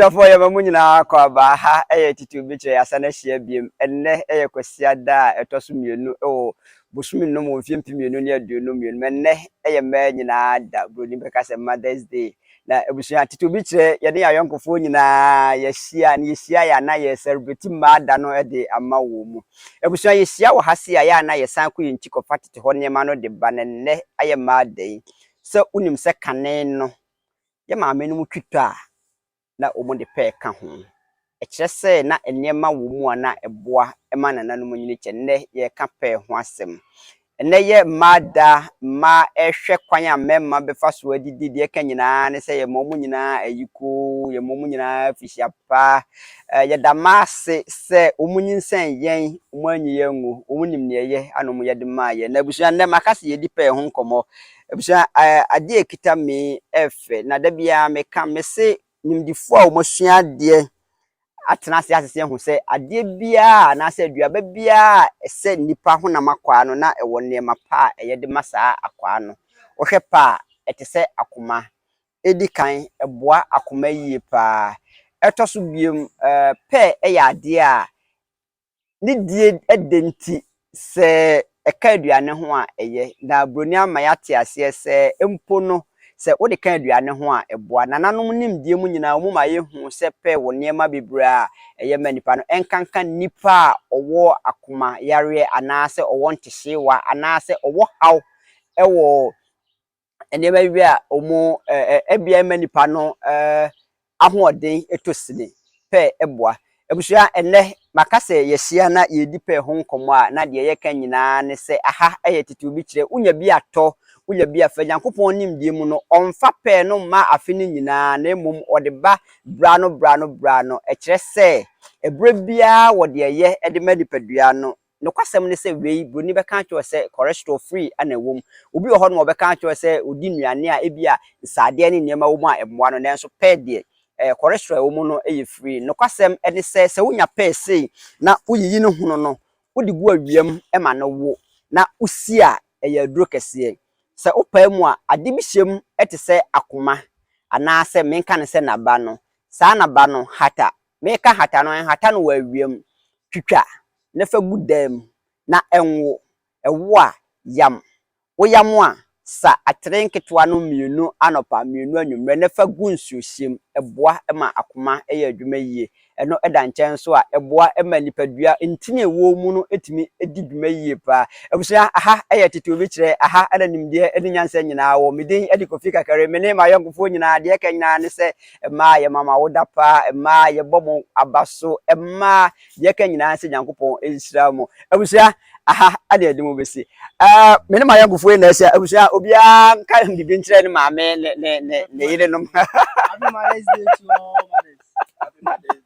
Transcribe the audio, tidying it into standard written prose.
Abusuafoɔ, yɛma mo nyinaa kɔ aba. Ha ɛyɛ Titi Obi Kyerɛ. Yɛasan ahyia biem. Ɛnnɛ ɛyɛ Kwasiada a ɛtɔ so 2 ɛwɔ bosome 5 wɔ mfeɛ 2022 mu. Ɛnnɛ ɛyɛ mmaa nyinaa da, buroni bɛka sɛ Mothers Day. Na abusua, Titi Obi Kyerɛ, yɛne yɛn ayɔnkofoɔ nyinaa yɛahyia, na yɛhyia yɛ a na yɛ celebrate mmaa da no de ama wɔn mu. Abusua, yɛhyia wɔ ha se a, yɛ a na yɛsan kɔ yɛn nkyi kɔfa tete hɔ nneɛma no de ba. Na nnɛ ayɛ mmaa da yi, sɛ wonim sɛ kane no yɛ maame no mu twitɔ a na wɔde pɛɛ ka ho. Ɛkyerɛ sɛ na nneɛma wɔ mu a na ɛboa ma nananom nyini kyɛ. Nnɛ yɛreka pɛɛ ho asɛm. Ɛnnɛ yɛ mmaa da, mmaa ɛrehwɛ kwan a mmarima bɛfa so adidi. Deɛ ɛka nyinaa ne sɛ yɛma wɔn nyinaa ayikoo, yɛma wɔn nyinaa afihyia pa. Yɛda mmaa ase sɛ wɔn nyinsɛn yɛn, wɔn anyi yɛn angu, wɔn nim nea ɛyɛ ana wɔyɛ de maa yɛn. Na abusua, nnɛ maka sɛ yɛdi pɛɛ ho nkɔmmɔ. Abusua, adeɛ a ɛkita me ɛfɛ, na da biara meka mese nimdifoɔ a wɔasua adeɛ atena ase asese ahu sɛ adeɛ biara anaasɛ aduaba biara a ɛsɛ nnipa honam akwaa no, na ɛwɔ nneɛma pa a ɛyɛ de ma saa akwaa no. Wohwɛ pa a, ɛte sɛ akoma. Ɛdi kan, ɛboa akoma yie paa. Ɛtɔ so biom, pɛɛ yɛ adeɛ a ne die ɛdɛ, nti sɛ ɛka aduane ho a ɛyɛ. Na buroni ama yɛate aseɛ sɛ mpo no, sɛ wode ka aduane ho a, ɛboa. Nananom nimdeɛ mu nyinaa, wɔn ma yɛhu sɛ pɛɛ wɔ nneɛma bebree a ɛyɛ ma nipa no, ɛnkanka nipa a ɔwɔ akoma yareɛ anaasɛ ɔwɔ ntehyeewa anaasɛ ɔwɔ haw ɛwɔ nneɛma bi a wɔn ɛbea ma nipa no ahoɔden ɛtɔ sini, pɛɛ ɛboa. Abusua, ɛnnɛ maka sɛ yɛhyia na yɛredi pɛɛ ho nkɔmmɔ a, na deɛ yɛka nyinaa ne sɛ aha ɛyɛ Tete Obi Kyerɛ. Wonya bi atɔ, wonya bi afa. Nyankopɔn nimdeɛ mu no, ɔmfa pɛɛ no mma afe no nyinaa, na mmom ɔde ba bra no bra no bra no. Ɛkyerɛ sɛ ɛberɛ biara wɔ deɛ ɛyɛ de ma nipadua no. Nokwasɛm ne sɛ wei, buroni bɛka akyerɛ sɛ cholesterol free ana ɛwɔ mu. Obi wɔ hɔ nom a ɔbɛka akyerɛ sɛ ɔdi nnuane a ebi a nsadeɛ ne nneɛma wɔ mu a ɛmmoa no, nanso pɛɛ deɛ, cholesterol a ɛwɔ mu no yɛ free. Nokwasɛm ne sɛ, sɛ wonya pɛɛ sei na woyiyi ne hono no, wode gu awiam ma no wo na wosi a, ɛyɛ aduro kɛseɛ. Sɛ wopae mu a, ade bi hyɛ mu te sɛ akoma anaasɛ menka no sɛ naba no. Saa naba no, hata. Meka hata no, nhata no wɔ awiam. Twitwa na fa gu dan mu na ɛnwo. Ɛwo a, yam. Woyam a, sa atere nketewa no 2 anɔpa, 2 anwummerɛ na fa gu nsuohyɛm. Ɛboa ma akoma yɛ adwuma yie. Ɛno da nkyɛn nso a, ɛboa ma nipadua ntini a ɛwɔ mu no tumi di dwuma yie paa. Abusua, aha yɛ Tete Obi Kyerɛ. Aha na nimdeɛ ne nyansa nyinaa wɔ. Me din de Kofi Kakari. Me ne m'ayɔnkofoɔ nyinaa, deɛ ɛka nyinaa ne sɛ mmaa, yɛma mo awoda paa. Mmaa, yɛbɔ mo aba so. Mmaa, deɛ ɛka nyinaa sɛ Nyankopɔn nhyira mo. Abusua, aha ade yɛde mo bɛsi. Me ne m'ayɔnkofoɔ yi na ahyia. Abusua, obiara nka biribi nkyerɛ ne maame ne ne ne ne yerenom. Happy Mother's Day to all mothers. Happy Mother's